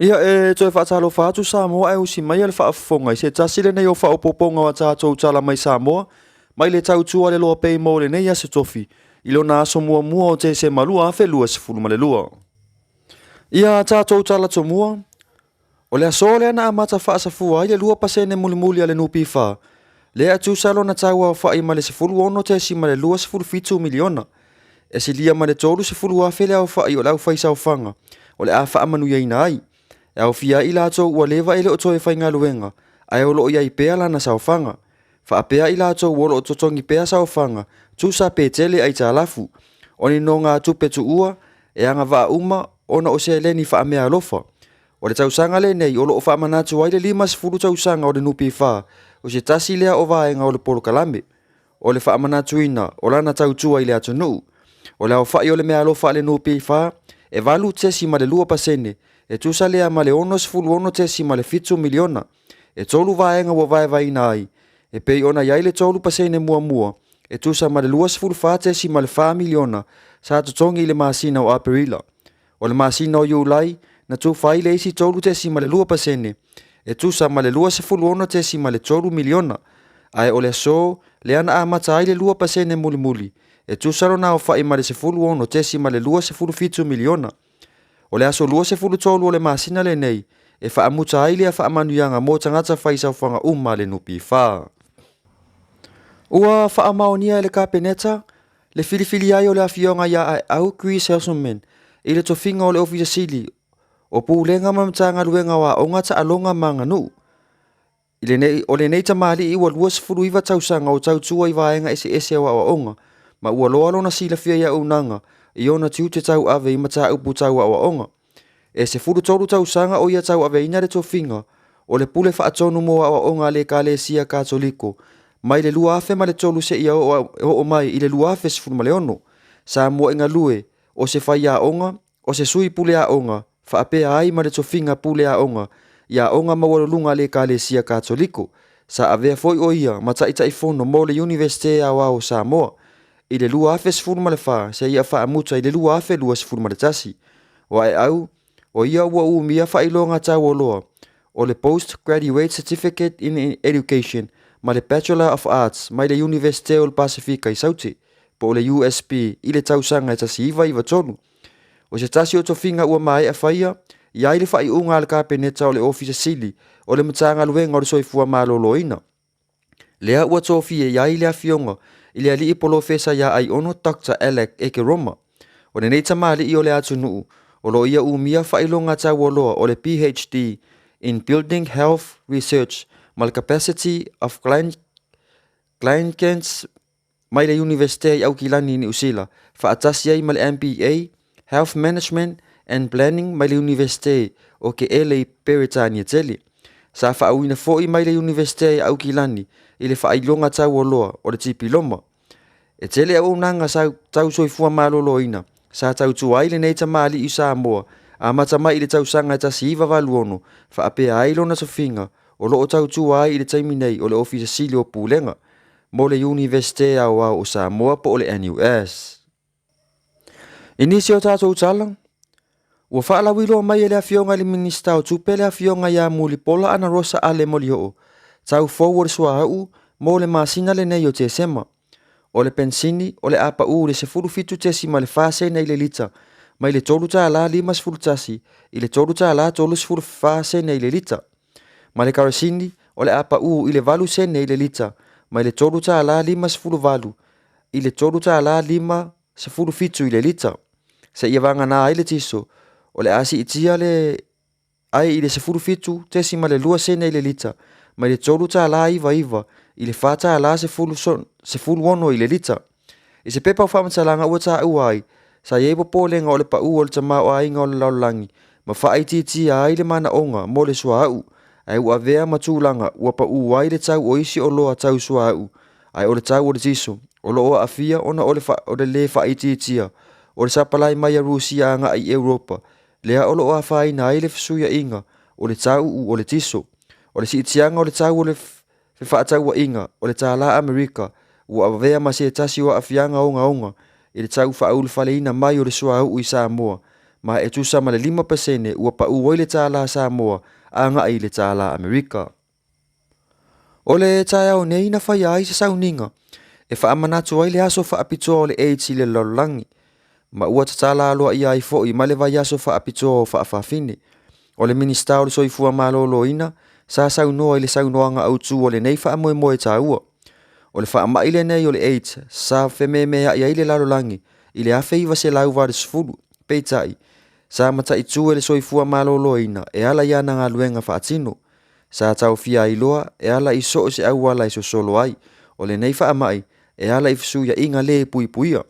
Ia, e toe faatalofa atu Samoa ae usi maia le faafofoga i se tasi lenei o faaopoopoga o a tatou tala mai Samoa mai le tautua le Loa Pay mo lenei aso tofi i lona aso muamua o Tesema 2022. Ia tatou tala tomua, o le aso lea na amata faasafua ai le 2% mulimuli a le NPF, lea e tusa lona tau aofa'i ma le 16.27 miliona. E silia ma le 30,000 le aofa'i o le aufaisaofaga o le a faamanuiaina ai, e aofia ai i latou ua leva e le o toe faigaluega ae o lo o i ai pea lana saofaga, faapea i latou o lo o totogi pea saofaga tusa pe tele aitalafu. O ni nogatupe tuua e agavaa uma ona o seleni faameaalofa. O le tausaga lenei o lo o faamanatu ai le 50 tausaga o le NPF, o se tasi lea o vaega o le polokalame o le faamanatuina o lana tautua i le atunuu. O le aofa'i o le meaalofa a le NPF e 8.2%, e tusa lea ma le 66.7 miliona. E tolu vaega ua vaevaeina ai, e pei ona i ai le 3% muamua e tusa ma le 24.4 miliona sa totogi i le masina o Aperila. O le masina o Iulai na tufa ai le isi 3.2% e tusa ma le 26.3 miliona, ae o le aso lea na amata ai le 2% mulimuli e tusa lona aofa'i ma le 16.27 miliona. O le aso 23 o le masina lenei e faamuta ai lea faamanuiaga mo tagata faisaofaga uma a le NPF. Ua faamaonia e le Kapeneta le filifilia ai o le Afioga ia Aeau Chris Hesselman i le tofiga o le Ofisa Sili o Pulega ma Matagaluega o Aoga, Taaloga ma Aganuu. I lenei, o lenei tamalii ua 29 tausaga o tautua i vaega eseese o aoaoga, ma ua loa lona silafia i auaunaga i ona tiute tauave i mataupu tau aoaoga. E 13 tausaga o ia tauaveina le tofiga o le Pule Faatonu mo Aoaoga a le Ekalesia Katoliko mai le 2003 seia oo mai i le 2016. Sa muai galue o se faiaoga, o se sui pule aoga, faapea ai ma le tofiga pule aoga i aoga maualuluga a le Ekalesia Katoliko. Sa avea foi o ia ma Taitaifono mo le Iunivesite Aoao o Samoa i le 2014 seia faamuta i le 2021. O Aeau, o ia ua umia faailoga taualoa o le Post Graduate Certificate in Education ma le Bachelor of Arts mai le Iunivesite o le Pasefika i Saute, po o le USP i le tausaga e 1993. O se tasi o tofiga ua maea faia i ai le faaiuga a le Kapeneta o le Ofisa Sili o le Matagaluega o le Soifua Maloloina, lea ua tofia i ai le Afioga i le Alii Polofesa ia Aiono Doctor Alec Ekeroma. O lenei tamalii o le atunuu o lo o ia umia faailoga taualoa o le PhD in Building Health Research ma le Capacity of Clinicians mai le Iunivesite i Aukilani i Niu Sila, faatasi ai ma le MBA, Health Management and Planning mai le Iunivesite o Keele i Peretania tele. Sa faauuina foi mai le Iunivesite i Aukilani i le faailoga taualoa o le Tipiloma. E tele auaunaga sa tau soifua maloloina sa tautua ai lenei tamalii i Samoa amata mai i le tausaga e 1986 faapea ai lona tofiga o lo o tautua ai i le taimi nei o le Ofisa Sili o Pulega mo le Iunivesite Aoao o Samoa po o le NUS. I nisi o tatou tala, ua faalauiloa mai e le Afioga i le Minisita o Tupe le Afioga ia Mulipola Anarosa Ale Molioo, tau fou o le suauu mo le masina lenei o Tesema. O le penisini o le a pau i le 17.4 sene i le lita, mai le $3.51 i le $3.34 sene i le lita. Ma le karasini o le a pau i le 8 sene i le lita, mai le $3.58 i le $3.57 i le lita. Seia vagana ai le tiso, o le a siitia le ai i le 17.2 sene i le lita, mai le $3.99 i le $4.16 i le lita. I se pepa o faamatalaga ua taua ai, sa i ai popolega o le pau o le tamaoaiga o le lalolagi ma faaitiitia ai le manaoga mo le suauu, ae ua avea ma tulaga ua pau ai le tau o isi oloa tau suauu, ae o le tau o le tiso o lo o aafia ona o le le faaitiitia o le sapalai mai a Rusia agai i Europa, lea o lo o afaina ai le fesuiaiga o le tau o le tiso. O le siitiaga o le tau o le fefaatauaiga o le tālā Amerika ua avea ma se tasi o aafiaga ogaoga i le tau faaulufaleina mai o le suauu i Samoa. ma e tusa ma le 5% ua paʻu ai le tālā Samoa agai i le tālā Amerika. O le taeao nei na faia ai se sauniga e faamanatu ai le aso faapitoa o le AIDS i le lalolagi, ma ua tatala aloaia ai foi ma le vaiaso faapitoa o faafafine. O le Minisita o le Soifua Maloloina sa saunoa i le saunoaga autu o lenei faamoemoe taua. O le faamai lenei o le AIDS sa fememeai ai le lalolagi i le 1980, peitai, sa mataitu e le Soifua Maloloina e ala i ana galuega faatino. Sa taofia ai loa e ala i so o se auala e sosolo ai o lenei faamai e ala i fesuiaiga lē puipuia.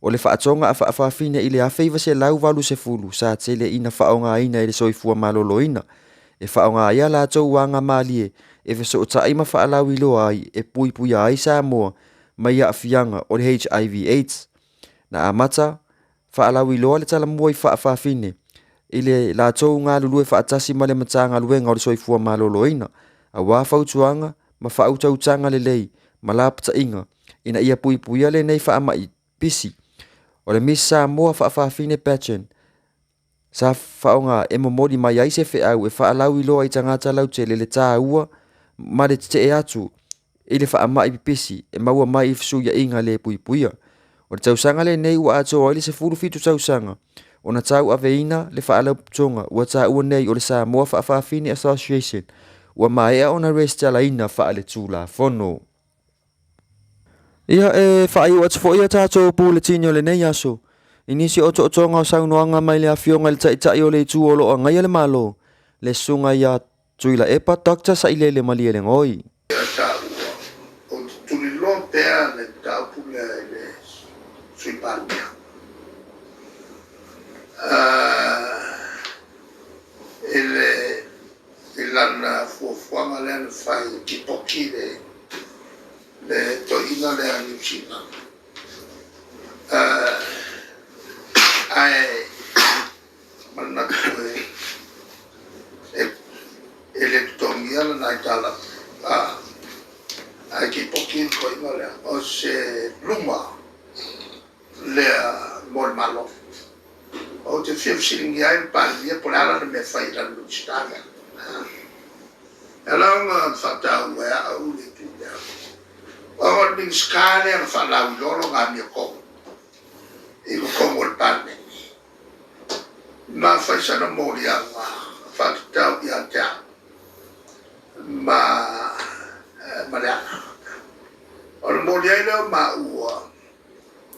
O le faatoga a faafafine i le 1980 sa tele ina faaaogaina e le Soifua Maloloina e faaaoga ai a latou aga malie e fesootai ma faalauiloa ai e puipuia ai Samoa mai aafiaga o le HIV AIDS. Na amata faalauiloa le talamua i faafafine i le latou galulue faatasi ma le Matagaluega o le Soifua Maloloina aua fautuaga ma faautautaga lelei ma lapataiga ina ia puipuia lenei faamai pisi. O le Miss Samoa Faafafine Pageant sa faaaoga e momoli mai ai se feau e faalauiloa i tagata lautele le taua ma le tetee atu i le faamai pipisi e maua mai i fesuiaiga lē puipuia. O le tausaga lenei ua atoa ai le 17 tausaga ona tauaveina le faalapotopotoga ua taua nei o le Samoa Faafafine Association ua maea ona resitalaina faaletulafono. Ia, e faaiu atu foi a tatou puletini o lenei aso i nisi o otootoga o saunoaga mai le Afioga i le Taitai o le Itu o lo o agaia le Malo, le Susuga ia Tuilaepa Doctor Sailele Malielegaoi. Ia taua, ou te tuliloa pea le mataupu lea i le Sui Palemia. I le i lana fuafuaga lea na fai e tipoki le le toeaina lea Niu Sila. Ae manatu e e le totogia lana aitalafu, ae tipoki le toeaina lea, o se luma lea mo le Malo. Ou te fia fesiligia ai le Palemia po o le a lana mea e fai i lana Minisita lea. E ala ona faataua e au le itu lea, ona o le Minisita lea na faalauiloa lona amiotonu i totonu o le Palemene, ma fai sana moliaga faatatau ia te au ma Leala. Ona moli ai lea o maua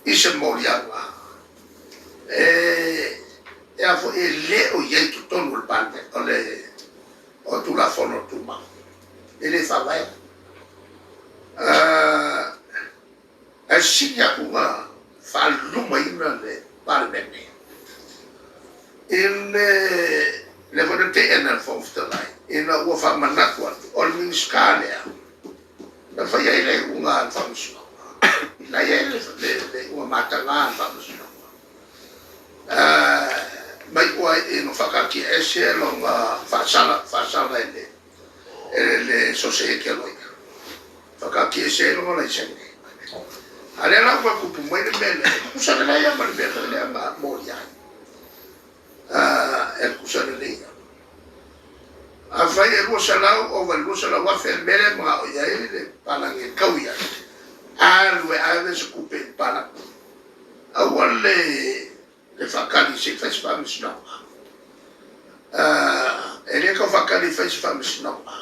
i se moliaga e a foi e le o i ai i totonu o le Palemene, o le o Tulafono Tumau, e le faavaea. Ae sili atu ona faalumaina le Palemene i le lea foi na teena e le Fofoga Fetalai, ina ua faamanatu atu o le Minisita lea na fai ai le iuga a le Faamasinoga, na i ai le iuga mataga a le Faamasinoga, ma iu ai ina faataatiaese lona faasala, faasala e le Sosaiete a Loia, faataatiaese ai lona laisene. A o lea la ua toe tupu mai le mea lea, e tutusa lelei lava ma le mea foi lea na molia ai. E tutusa lelei lava. Afai e 200 ova i le 200,000 le mea lea e manao i ai le palagi e tau i ai, alu e ave se tupe i le palagi. Aua le faatali se i fai se faamasinoga. E le tau faatali e fai se faamasinoga.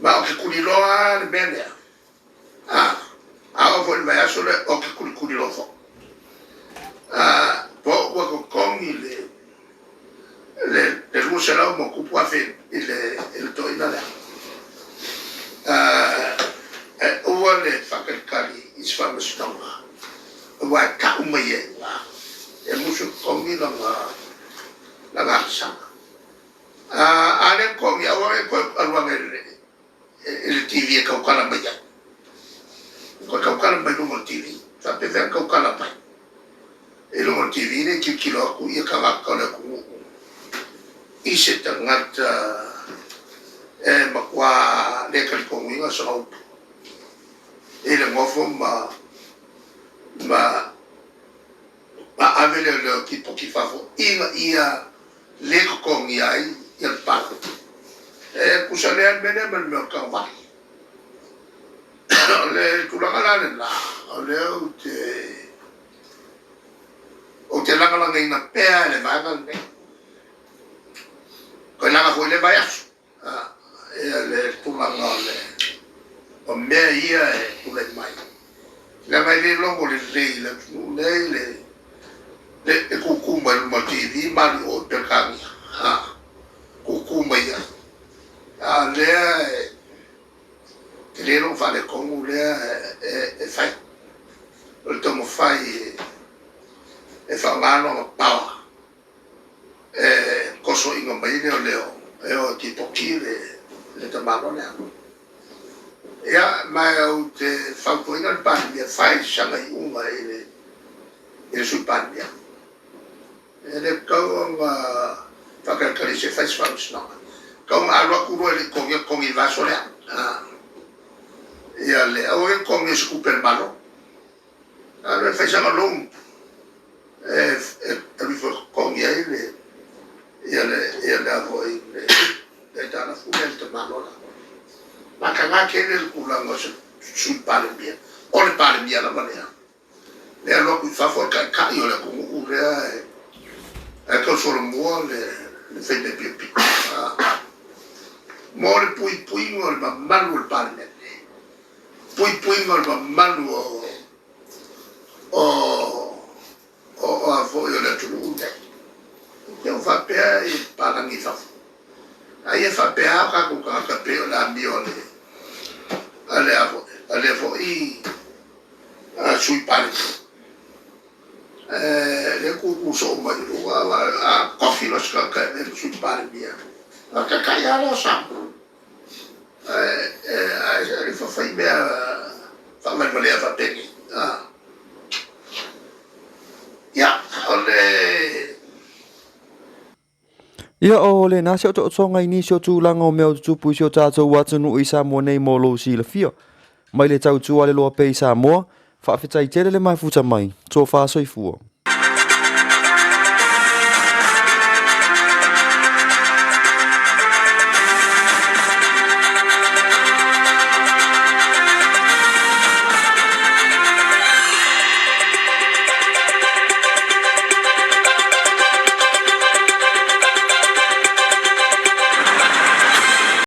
Ma ou te tuliloa lava le mea lea. A oo foi i le vaiaso lea, ou te tulituliloa foi. Po ua totogi le 200 ma tupu afe i le toeaina lea. Ae aua le faatalitali i se faamasinoga, aua e tau mai ai i ina, e musu e totogi lana agisaga. A le totogi, aua ne i toe alu ane i le TV e tautala mai ai. Toe tautala mai luga o le TV. E faapefea ona tautala mai i luga o le TV ne i tilotilo atu tagata o le atunuu i se tagata e matua le talitonuina sana upu i le nofo ma ave. ave leoleo tipoti i fafo ina ia le totogia ai ia le pala. E tusa lea le mea lea ma le mea o le taavale. O le tulaga la lena, o lea ou te ou te lagalagaina pea e le vaega lenei. Toe laga foi le vaiaso ia le tulaga o le o mea ia e tulai mai. Leaga e le logo lelei i le atunuu nei le le tutu mai luma o le TV ma alu i o i Peretania, tutu mai ai. A o lea e tele lou faaletonu lea e fai, o le taumafai e faaaoga lona power e tosoina mai ai leoleo e o e tipoti le tamaloa lea. Ia, ma ou te fautuaina le Palemia, fai sana iuga i le Sui Palemia. E le tatau ona faatalitali se i fai se faamasinoga. E tatau ona alu atu loa e le i totogia totogi i le vaiaso lea. Ia le aua ne i totogia i se tupe a le Malo. Alu e fai sana loan e alu ifo e totogi ai le ia le ia le a foi le aitalafu lea a le tamaloa la. Mataga tele le tulaga o se Sui Palemia, o le Palemia lava lea. Le alu atu i fafo le taitai o le atunuu lea e tau solomua le faimea piopio. Mo le puipuiga o le mamalu o le Palemene, puipuiga o le mamalu o o o a foi o le atunuu lenei. Te ua faapea i palagi i fafo. A ia faapea o tatou tagata pei o le amio a le a le a lea foi Sui Palemia. Lea tutu soo mai i luga, a tofi loa se tagata e avea ma Sui Palemia, o le taitai lava lea o Samoa. Ae le fai mea faavalevalea faapenei. Ia, o le Ia, o lena se otootoga i nisi o tulaga o mea o tutupu i si o tatou atunuu i Samoa nei mo lou silafia. Mai le tautua a le loa pea i Samoa, faafetai tele le mafuta mai. Tofa soifua.